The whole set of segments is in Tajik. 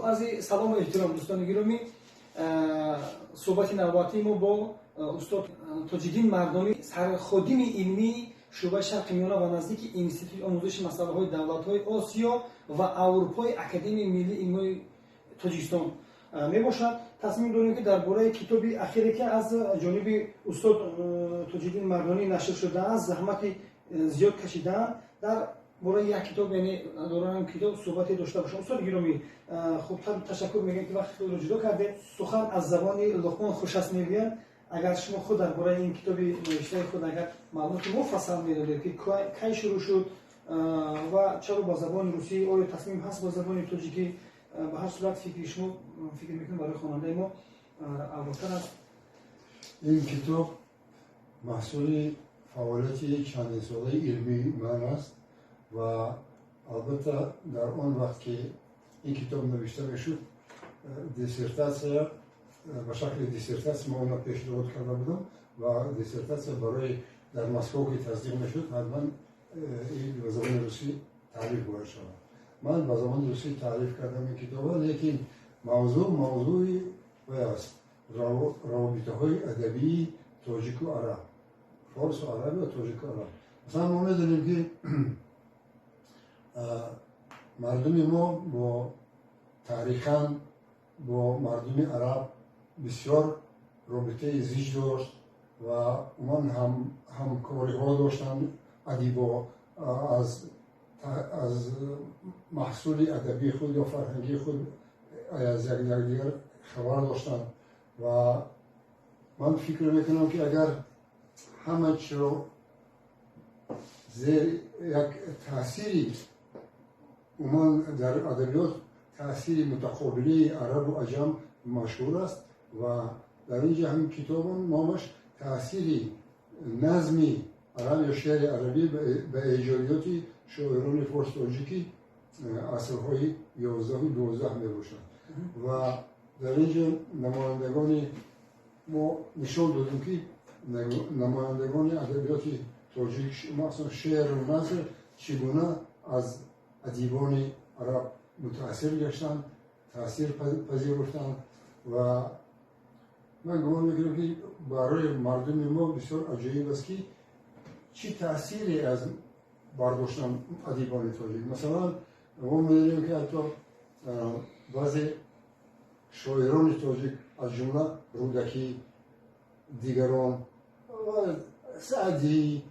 Арзи салому эҳтиром, дӯстони гиромӣ, суҳбати навбатии мо бо устод Тоҷиддин Мардонӣ, сарходими илмии шӯъбаи Шарқи Миёна ва Наздики Институти омӯзиши масъалаҳои давлатҳои Осиё ва Аврупои Академияи миллии илмҳои Тоҷикистон мебошад. Тасмим дорем, ки дар бораи китоби ахире, ки аз ҷониби устод Тоҷиддин Мардонӣ нашр шудааст, заҳмати зиёд кашидаанд, дар бораи як китоб, яъне дораи китоб суҳбате дошта бошам. Устод гиромӣ, хубтар ташаккур мегӯем, ки вақти худро ҷудо кардед. Сухан аз забони Луқмон хуш аст, мегӯянд. Агар шумо худ дар бораи ин китоби навиштаи худ агар маълумоти муфассал медодед, ки кай шурӯъ шуд ва чаро ба забони русӣ, оё тасмим ҳаст ба забони тоҷикӣ? Ба ҳар сурат, фикри шумо, фикр мекунам, барои хонандаи мо авлотар аст. Ин китоб маҳсули фаъолияти чандинсолаи илмии ман аст ва албатта, дар он вақт, ки ин китоб навишта мешуд, диссертатсия, ба шакли диссертатсия ма онро пешниҳод карда будам ва диссертатсия барои дар Москва ки тасдиқ мешуд, ҳатман ба забони русӣ таълиф бояд шавад. Ман ба забони русӣ таълиф кардам ин китобро, лекин мавзӯъ мавзӯи вай аст: робитаҳои адабии тоҷику араб, форсу араб ё тоҷику араб. Масалан, мо медонем, ки мардуми мо бо таърихан бо мардуми араб бисёр робитаи зич дошт ва умуман ҳамкориҳо доштанд. Адибо аз маҳсули адабии худ ё фарҳангии худ аз якдигар хабар доштанд. Ва ман фикр мекунам, ки агар ҳама чиро зер як таъсири, умуман дар адабиёт таъсири мутақобилаи арабу аҷам машҳур аст ва дар ин ҷо ҳамин китобам номаш «Таъсири назми араб ё шеъри арабӣ ба эҷодиёти шоирони форс тоҷики асрҳои 11-у 12» мебошад. Ва дар ин ҷо намояндагони мо нишон додем, ки намояндагони адабиёти тоҷик, махсусан шеъру наср, чӣ гуна аз адибони араб мутаассир гаштанд, таъсир пазируфтанд. Ва ман гумон мекунам, ки барои мардуми мо бисёр аҷоиб аст, ки чӣ таъсире аз бардоштан адибони тоҷик. Масалан, мо медонем, ки ҳатто баъзе шоирони тоҷик, аз ҷумла Рӯдакӣ, дигарон, Саъдӣ,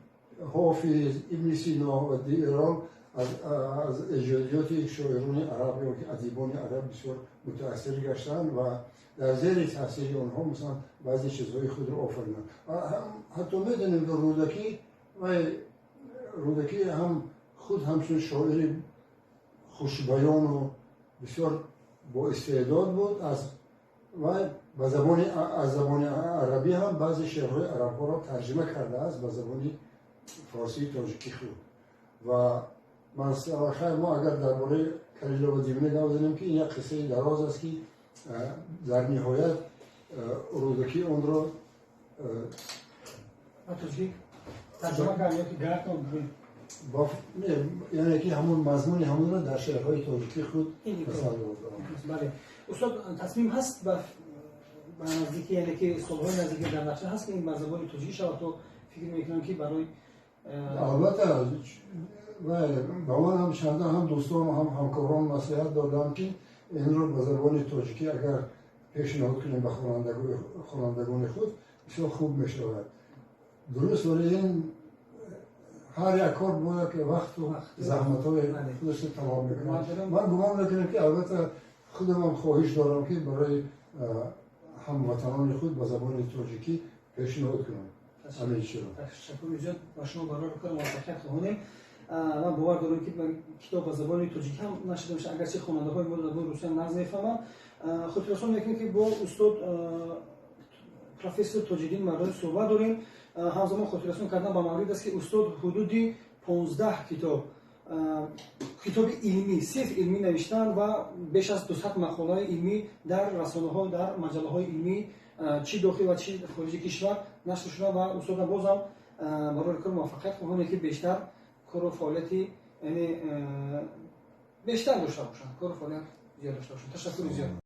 Ҳофиз, Ибни Сино ва дигарон, аз эҷодиёти шоирони араб ё ки адибони араб бисёр мутаассир гаштанд ва дар зери таъсири онҳо, масалан, баъзе чизҳои худро офариданд. Ҳатто медонем, ки Рӯдакӣ, вай Рӯдакӣ ҳам худ ҳамчун шоири хушбаёну бисёр боистеъдод буд, аз вай ба забони аз забони арабӣ ҳам баъзе шеърҳои арабҳоро тарҷима кардааст ба забони форсии тоҷикӣ худ. Ва ман, хайр, мо агар дар бораи Калила ва Димна гап занем, ки ин як қиссаи дароз аст, ки дар ниҳоят Рӯдакӣ онро тоҷик тарҷума кард ё ки гардонд? Яъне ки ҳамон мазмуни ҳамонро дар шеърҳои тоҷикӣ худ. Бале, устод, тасмим ҳаст ба наздикӣ, яъне ки солҳои наздикӣ дар нақша ҳаст, ки ин ба забони тоҷикӣ шавад? То фикр мекунам, ки барои Албатта, ба ман ҳам чанда ҳам дӯстон, ҳам ҳамкорон маслиҳат додам, ки инро ба забони тоҷикӣ агар пешниҳод кунем ба хонандагони худ, бисёр хуб мешавад. Дуруст, вале ин ҳар як кор бояд ки вақту заҳматҳои худашро талаб мекунад. Ман гумон мекунам, ки албатта худамам хоҳиш дорам, ки барои ҳамватанони худ ба забони тоҷикӣ пешниҳод кунам ҳамин чиро. Ташаккури зиёд ба шумо, барои кор муваффақият хоҳонем. Ман бовар дорам, ки китоб ба забони тоҷикӣ ҳам нашр мешавад, агарчи хонандаҳои мо забони русия нағз мефаҳманд. Хотиррасон мекунем, ки бо устод профессор Тоҷиддин Мардонӣ суҳбат дорем. Ҳамзамон хотиррасон кардан ба маврид аст, ки устод ҳудуди 15 китоб, китоби илмӣ, сирф илмӣ навиштанд ва беш аз 200 мақолаи илмӣ дар расонаҳо, дар маҷаллаҳои илмӣ, чӣ дохил ва чӣ хориҷи кишвар, нашр шуда. Ва устодам бозам барои кор муваффақият хоҳонем, ки бештар кору фаъолияти, яъне бештар дошта бошанд, кору фаъолият. Зиёд дошта бошем. Ташаккури зиёд.